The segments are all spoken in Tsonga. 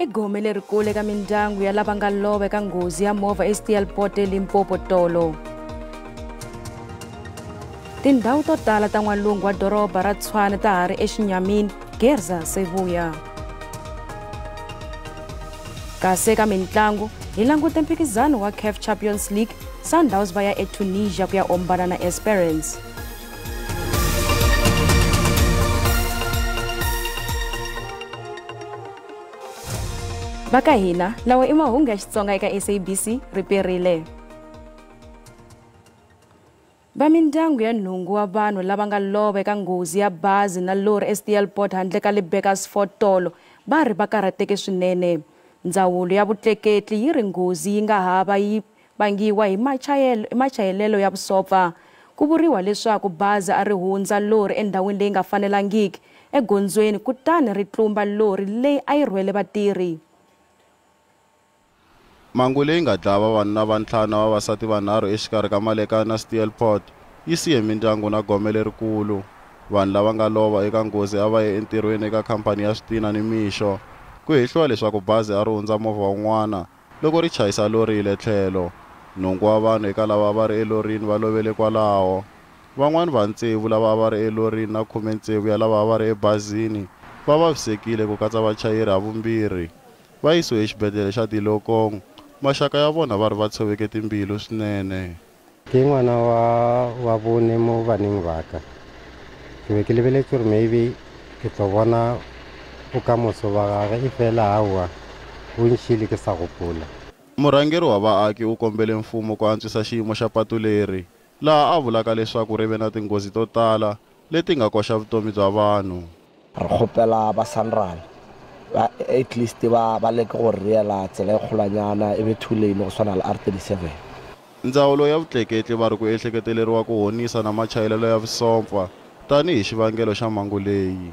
I gome lerikulu eka mindyangu ya lava nga lova eka nghozi ya movha eSteelpoort eLimpopo tolo. Tindhawu to tala ta n'walungu wa doroba ra Tshwane ta ha ri exinyamini, Gerza se vuya. Kasi eka mintlangu hi langute mphikizano wa CAF Champions League, Sundowns va ya eTunisia ku ya ombana na Esperance. Va ka hina lawa i mahungu ya Xitsonga eka SABC riperile. Va mindyangu ya nhungu wa vanhu lava nga lova eka nghozi ya bazi na lori eSteelpoort handle ka le Burgersfort tolo va ri va karhateke swinene. Ndzawulo ya vutleketli yi ri nghozi yi nga hava yi vangiwa hi machayelelo ya vusopfa. Ku vuriwa leswaku bazi a ri hundza lori endhawini leyi nga fanelangiki egondzweni kutani ri tlumba lori leyi a yi rhwele vatirhi. Mhangu leyi nga dlaya vavanuna va ntlhanu na vavasati vanharhu exikarhi ka Malekana na Steelpoort yi siye mindyangu na gome lerikulu. Vanhu lava nga lova eka nghozi a va ye entirhweni eka khampani ya switina ni mixo. Ku hehliwa leswaku bazi a ri hundza movha wun'wana loko ri chayisa lori hi le tlhelo. Nhungu wa vanhu eka lava a va ri elorini va lovele kwalaho. Van'wani va tsevu lava a va ri elorini na 16 ya lava a va ri ebazini va vavisekile ku katsa vachayeri havumbirhi. Va yisiwe exibedhlele xa Dilokong. Maxaka ya vona va ri va tshoveke timbilu swinene. Ke ngwana wa bone mo baneng ba ka. Ke be ke lebeletse gore maybe ke tlo bona bokamoso ba gagwe e fela aowa bo ntšhile ke sa gopola. Murhangeri wa vaaki u kombele mfumo ku antswisa xiyimo xa patu leri, laha a vulaka leswaku ri ve na tinghozi to tala leti nga koxa vutomi bya vanhu. Re kgopela ba SANRAL ba at least ba leke go reela tsela e kgolwanyana e be 2 lane go tshwana le R37. Ndzawulo ya vutleketli va ri ku ehleketeleriwa ku honisa na machayelelo ya vusompfa tanihi xivangelo xa mhangu leyi.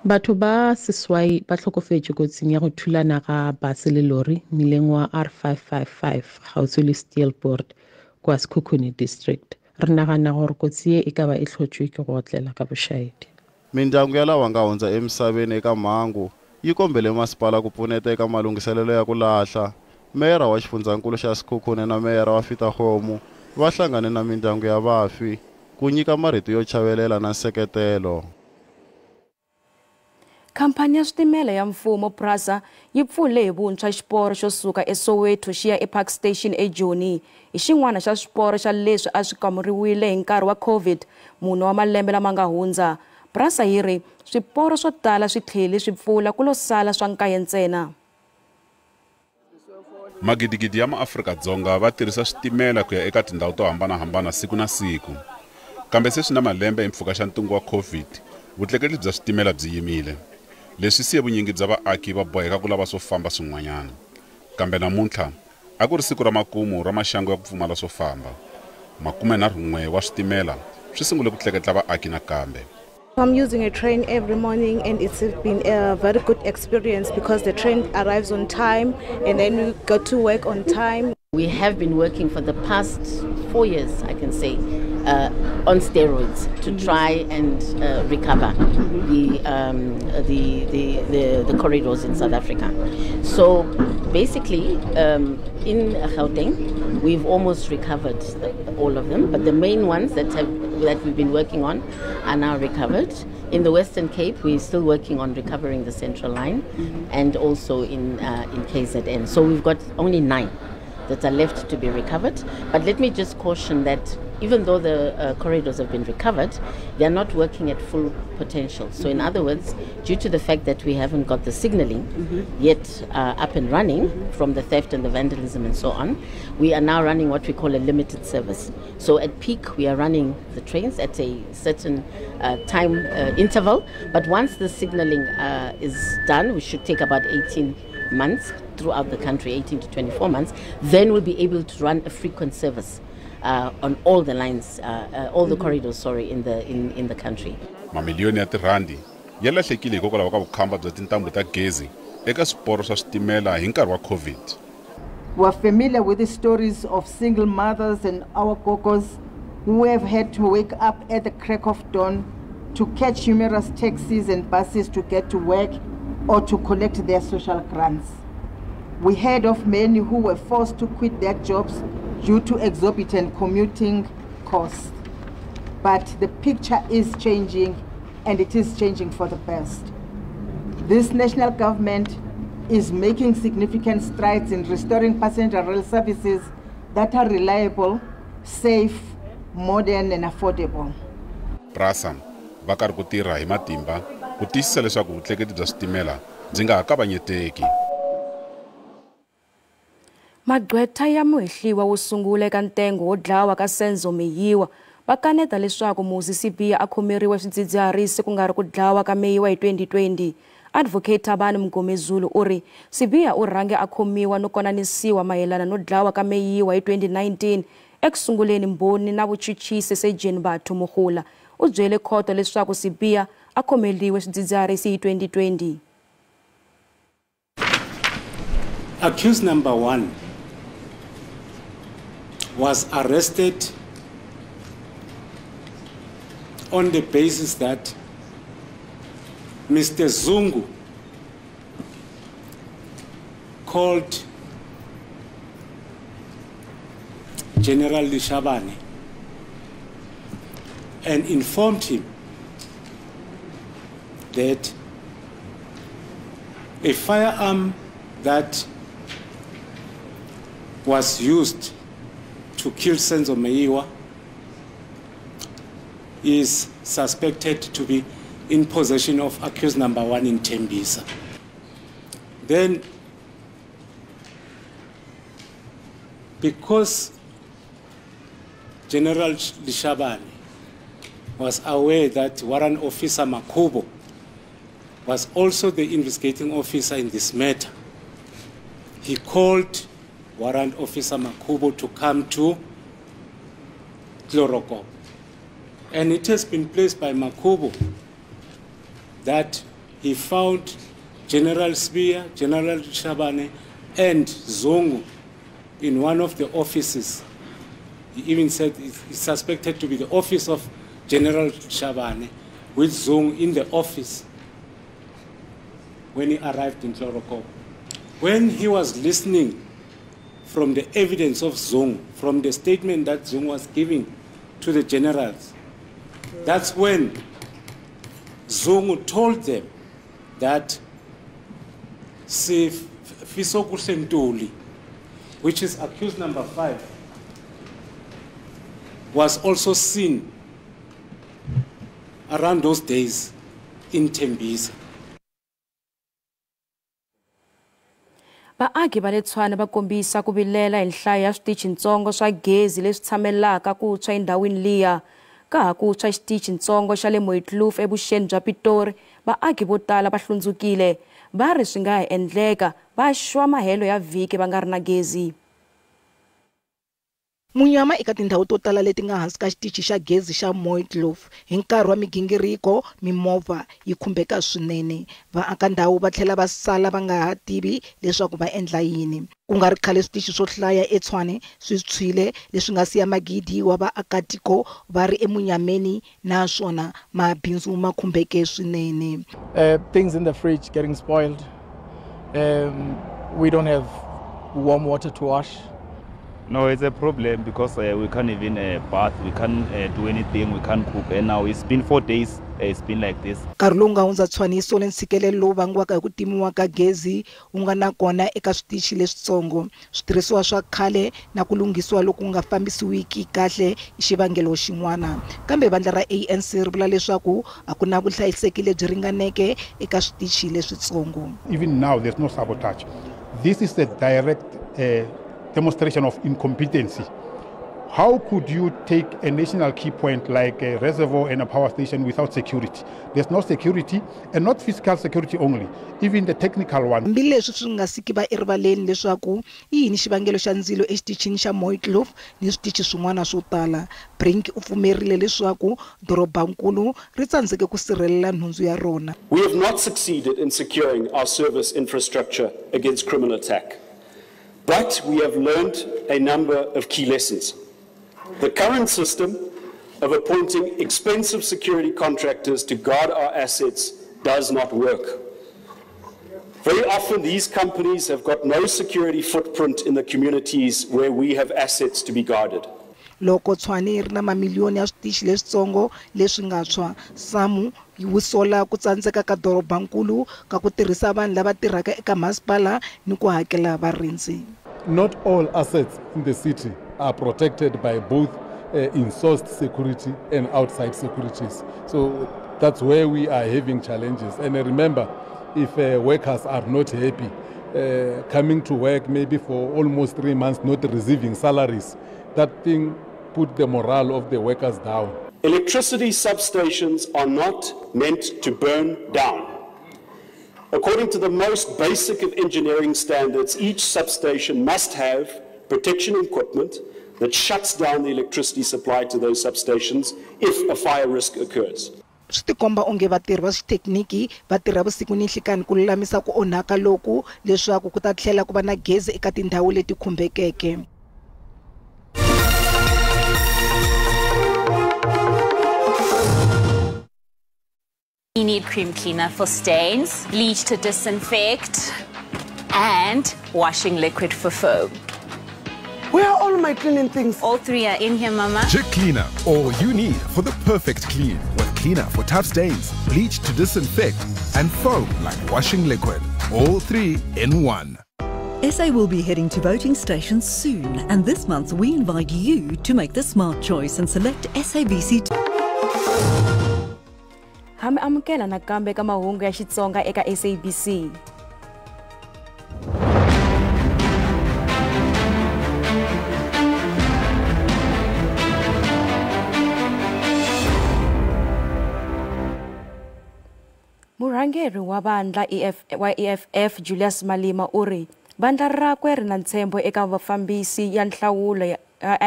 Batho ba seswai ba hlokofetše kotsing ya go thulana ga base le lori mmileng wa R555 kgauswi le Steelpoort kwa Sekhukhune District. Re nagana gore kotsi ye e ka ba e hlotšwe ke go otlela ka bošaedi. Mindyangu ya lava nga hundza emisaveni eka mhangu yi kombele masipala ku pfuneta eka malunghiselelo ya ku lahla. Meyara wa xifundzankulu xa Sekhukhune na meyara wa Fitahlomu va hlangane na mindyangu ya vafi ku nyika marito yo chavelela na nseketelo. Khampani ya switimela ya mfumo PRASA yi pfule hi vuntshwa xiporo xo suka eSoweto xi ya ePark Station eJoni. Hi xin'wana xa swiporo xa leswi a swi kamuriwile hi nkarhi wa COVID munhu wa malembe lama nga hundza. PRASA yi ri swiporo swo tala swi tlhele swi pfula ku lo sala swa nkaye ntsena. Magidigidi ya maAfrika-Dzonga va tirhisa switimela ku ya eka tindhawu to hambanahambana siku na siku. Kambe se swi na malembe hi mpfhuka xa ntungu wa COVID, vutleketli bya switimela byi yimile. Leswi siye vunyingi bya vaaki va boheka ku lava swo famba swin'wanyana. Kambe namuntlha a ku ri siku ra makumu ra maxangu ya ku pfumala swo famba. 31 wa switimela swi sungule ku tleketla vaaki nakambe. I'm using a train every morning and it's been a very good experience because the train arrives on time and then we go to work on time. We have been working for the past 4 years, I can say, on steroids to try and recover the corridors in South Africa. So basically, in Gauteng, we've almost recovered all of them, but the main ones that we've been working on are now recovered. In the Western Cape, we're still working on recovering the Central Line and also in KZN. So we've got only 9 that are left to be recovered. But let me just caution that even though the corridors have been recovered, they are not working at full potential. So in other words, due to the fact that we haven't got the signaling yet up and running from the theft and the vandalism and so on, we are now running what we call a limited service. So at peak, we are running the trains at a certain time interval. But once the signaling is done, which should take about 18 months throughout the country, 18 to 24 months, then we'll be able to run a frequent service on all the lines, all the corridors, sorry, in the country. Mamiliyoni ya tirhandi ya lahlekile hikokwalaho ka vukhamba bya tintambu ta gezi eka swiporo swa switimela hi nkarhi wa COVID. We are familiar with the stories of single mothers and our gogos who have had to wake up at the crack of dawn to catch numerous taxis and buses to get to work or to collect their social grants. We heard of many who were forced to quit their jobs due to exorbitant commuting costs. But the picture is changing, and it is changing for the best. This national government is making significant strides in restoring passenger rail services that are reliable, safe, modern and affordable. PRASA va karhi ku tirha hi matimba ku tiyisisa leswaku vutleketli bya switimela byi nga ha kavanyeteki. Magqwetha ya muhehliwa wo sungula eka ntengo wo dlawa ka Senzo Meyiwa va kaneta leswaku Muzi Sibiya a khomeriwe swidzidziharisi ku nga ri ku dlawa ka Meyiwa hi 2020. Advocate Thabani Mngomezulu u ri Sibiya u rhange a khomiwa no konanisiwa mayelana no dlawa ka Meyiwa hi 2019. Ekusunguleni mbhoni na vuchuchisi Sejeni Batho Mogola u byele khoto leswaku Sibiya a khomeriwe swidzidziharisi hi 2020. Accused number 1 was arrested on the basis that Mr. Zungu called General Leshabane and informed him that a firearm that was used to kill Senzo Meyiwa is suspected to be in possession of accused number 1 in Tembisa. Then, because General Leshabane was aware that Warrant Officer Makubo was also the investigating officer in this matter, he called Warrant Officer Makubo to come to Chloorkop. And it has been placed by Makubo that he found General Sibiya, General Shabane, and Zungu in one of the offices. He even said it's suspected to be the office of General Shabane, with Zungu in the office when he arrived in Chloorkop. When he was listening from the evidence of Zungu, from the statement that Zungu was giving to the generals, that's when Zungu told them that Fisokuhle Ntuli, which is accused number 5, was also seen around those days in Tembisa. Vaaki va le Tshwane va kombisa ku vilela hi nhlayo ya switichitsongo swa gezi leswi tshamelaka ku tshwa endhawini liya. Ka ha ku tshwa xitichitsongo xa le Mooikloof evuxeni bya Pitori, vaaki vo tala va hlundzukile. Va ri swi nga ha endleka va xwa mahelo ya vhiki va nga ri na gezi. Munyama eka tindhawu to tala leti nga hansi ka xitichi xa gezi xa Mooikloof hi nkarhi wa migingiriko mimovha yi khumbeka swinene. Vaakandhawu va tlhela va sala va nga ha tivi leswaku va endla yini. Ku nga ri khale switichi swo hlaya eTshwane swi tshwile leswi nga siya magidi wa vaakatiko va ri emunyameni naswona mabindzu ma khumbeke swinene. Things in the fridge getting spoiled. We don't have warm water to wash. No, it's a problem because we can't even bath, we can't do anything, we can't cook. And now it's been 4 days, it's been like this. Nkarhi lowu nga hundza Tshwane yi sole ntshikelelo lowu vangiwaka hi ku timiwa ka gezi wu nga na kona eka switichi leswitsongo. Switirhisiwa swa khale na ku lunghisiwa loku nga fambisiwiki kahle i xivangelo xin'wana. Kambe vandla ra ANC ri vula leswaku a ku na vuhlayiseki lebyi ringaneke eka switichi leswitsongo. Even now there's no sabotage. This is a direct demonstration of incompetency. How could you take a national key point like a reservoir and a power station without security? There's no security, and not physical security only, even the technical one. Hambileswi swi nga siki va erivaleni leswaku i yini xivangelo xa ndzilo exitichini xa Mooikloof ni switichi swin'wana swo tala, Brink u pfumerile leswaku dorobankulu ri tsandzeke ku sirhelela nhundzu ya rona. We have not succeeded in securing our service infrastructure against criminal attack. But we have learned a number of key lessons. The current system of appointing expensive security contractors to guard our assets does not work. Very often these companies have got no security footprint in the communities where we have assets to be guarded. Loko Tshwane yi ri na mamiliyoni ya switichi leswitsongo leswi nga tshwa, SAMU yi sola ku tsandzeka ka dorobankulu ka ku tirhisa vanhu lava tirhaka eka masipala ni ku hakela varindzi. Not all assets in the city are protected by both insourced security and outside securities. So that's where we are having challenges. And remember, if workers are not happy, coming to work maybe for almost 3 months not receiving salaries, that thing put the morale of the workers down. Electricity substations are not meant to burn down. According to the most basic of engineering standards, each substation must have protection equipment that shuts down the electricity supply to those substations if a fire risk occurs. Swi tikomba onge vatirhi va xithekiniki va tirha vusiku ni nhlikani ku lulamisa ku onhaka loku leswaku ku ta tlhela ku va na gezi eka tindhawu leti khumbekeke. You need cream cleaner for stains, bleach to disinfect, and washing liquid for foam. Where are all my cleaning things? All three are in here, Mama. Jik Cleaner, all you need for the perfect clean. With cleaner for tough stains, bleach to disinfect, and foam like washing liquid. All three in one. SA will be heading to voting stations soon, and this month we invite you to make the smart choice and select SABC. Ha mi amukela nakambe eka mahungu ya Xitsonga eka SABC. Murhangeri wa vandla wa EFF Julius Malema u ri vandla rakwe ri na ntshembo eka vafambisi ya nhlawulo ya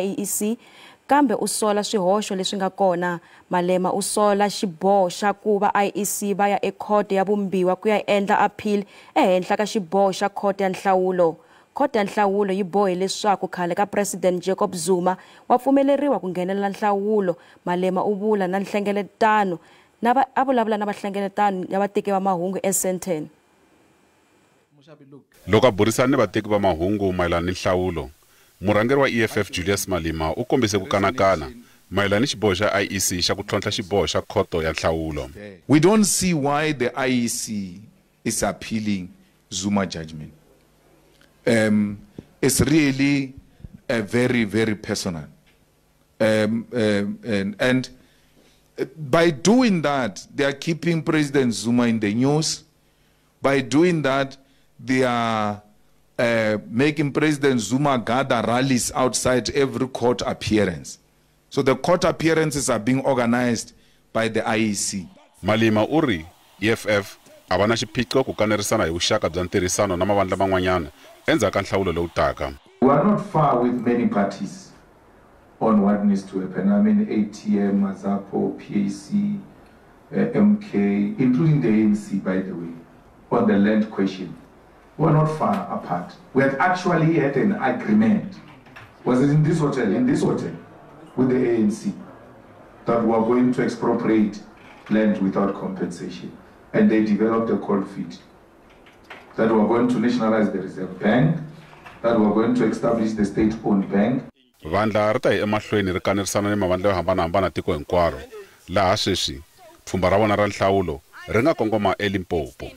IEC kambe u sola swihoxo leswi nga kona. Malema u sola xiboho xa ku va IEC va ya ekhoto ya vumbiwa ku ya endla appeal ehenhla ka xiboho xa khoto ya nhlawulo. Khoto ya nhlawulo yi bohe leswaku khale ka President Jacob Zuma wa pfumeleriwa ku nghenelela nhlawulo. Malema u vula na nhlengeletano a vulavula na vahlengeletano ya vateki va mahungu eSandton. Loko a burisana ni vateki va mahungu mayelana ni nhlawulo, murhangeri wa EFF Julius Malema u kombise ku kanakana mayelana ni xiboho xa IEC xa ku tlhontlha xiboho xa khoto ya nhlawulo. We don't see why the IEC is appealing Zuma judgment. It's really a very, very personal. And by doing that, they are keeping President Zuma in the news. By doing that, they are making President Zuma gather rallies outside every court appearance. So the court appearances are being organized by the IEC. Malema u ri EFF a va na xiphiqo ku kanerisana hi vuxaka bya ntirhisano na mavandla man'wanyana endzhaku ka nhlawulo lowu taka. We are not far with many parties on what needs to happen. I mean, ATM, AZAPO, PAC, MK, including the ANC, by the way, on the land question. We are not far apart. We had actually had an agreement. Was it in this hotel? In this hotel, with the ANC, that we are going to expropriate land without compensation. And they developed a cold feet. That we are going to nationalize the Reserve Bank, that we are going to establish the state-owned bank. Vandla ri ta yi emahlweni ri kanerisana ni mavandla yo hambanahambana tiko hinkwaro, laha sweswi pfhumba ra vona ra nhlawulo ri nga kongoma eLimpopo.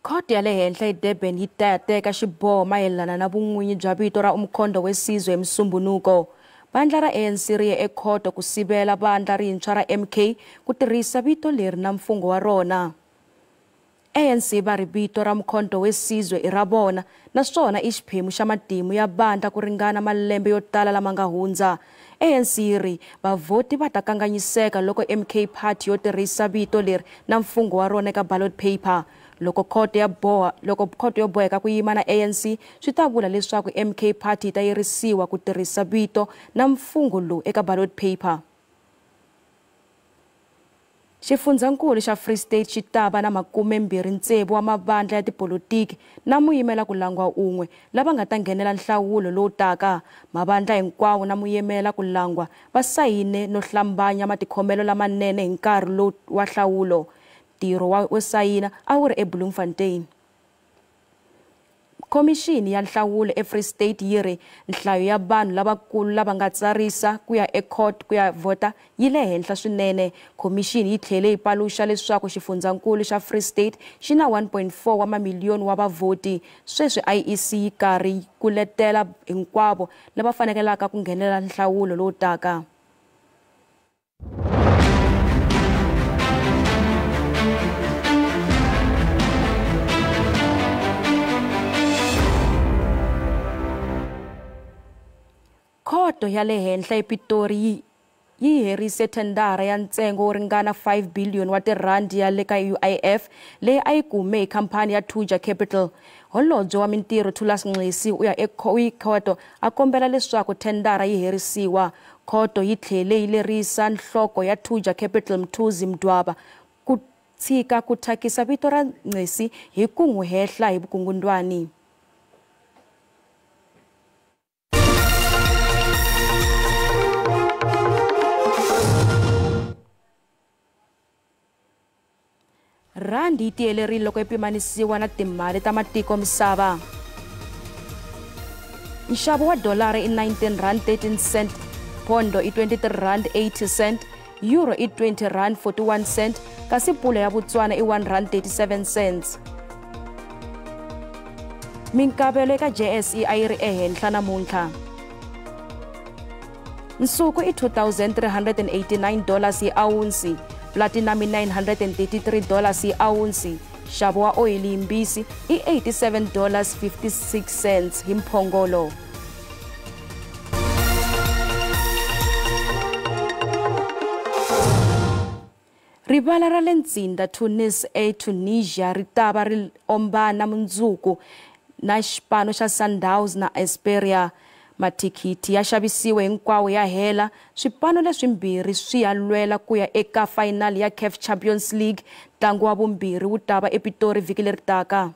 Khoto ya le henhla eDurban yi ta teka xiboho mayelana na vun'winyi bya vito ra Umkhonto we Sizwe hi Musumbhunuko. Vandla ra ANC ri ye ekhoto ku sivela vandla rintshwa ra MK ku tirhisa vito leri na mfungho wa rona. ANC va ri vito ra Umkhonto we Sizwe i ra vona naswona i xiphemu xa matimu ya vandla ku ringana malembe yo tala lama nga hundza. ANC yi ri vavhoti va ta kanganyiseka loko MK Party yo tirhisa vito leri na mfungho wa rona eka ballot paper. Loko khoto yo boheka ku yima na ANC swi ta vula leswaku MK Party yi ta yirisiwa ku tirhisa vito na mfungho lowu eka ballot paper. Xifundzankulu xa Free State xi ta va na 26 wa mavandla ya tipolotiki na muyimela ku langwa un'we lava nga ta nghenela nhlawulo lowu taka. Mavandla hinkwawo na muyimela ku langwa va sayine no hlambanya matikhomelo lamanene hi nkarhi lowu wa nhlawulo. Ntirho wo sayina a wu ri eBloemfontein. Khomixini ya nhlawulo eFree State yi ri nhlayo ya vanhu lavakulu lava nga tsarisa ku ya ecourt ku ya vhota yi le henhla swinene. Khomixini yi tlhele yi paluxa leswaku xifundzankulu xa Free State xi na 1.4 wa mamiliyoni wa vavhoti. Sweswi IEC yi karhi ku letela hinkwavo lava fanekelaka ku nghenela nhlawulo lowu taka. Khoto ya le henhla ePitori yi herise thendara ya ntsengo wo ringana 5 billion wa tirhandi ya le ka UIF leyi a yi kume hi khampani ya Thuja Capital. Holobye wa Mintirho Thulas Nxesi u ya ekhoto a kombela leswaku thendara yi herisiwa. Khoto yi tlhele yi lerisa nhloko ya Thuja Capital Mthuzi Mdwaba ku tshika ku thyakisa vito ra Nxesi hi ku n'wi hehla hi vukungundwani. Randi yi tiyelerile loko yi pimanisiwa na timali ta matiko misava. Nxavo wa dolara i 19 rand 13 cent, pondo i 23 rand 80 cent, euro i 20 rand 41 cent, kasi pula ya Botswana i 1 rand 37 cents. Minkavelo eka JSE a yi ri ehenhla namuntlha. Nsuku i $2,389 hi awunsi. Platinum i $933 hi awunsi. Nxavo wa oyili yimbisi i $87.56 hi mphongolo. Rivala ra le Ntsinda Tunis eTunisia ri ta va ri ombana mundzuku na xipano xa Sundowns na Esperia. Mathikithi ya xavisiwe hinkwawo ya hela. Swipano leswimbirhi swi ya lwela ku ya eka final ya CAF Champions League. Ntlangu wa vumbirhi wu ta va ePitori vhiki leri taka.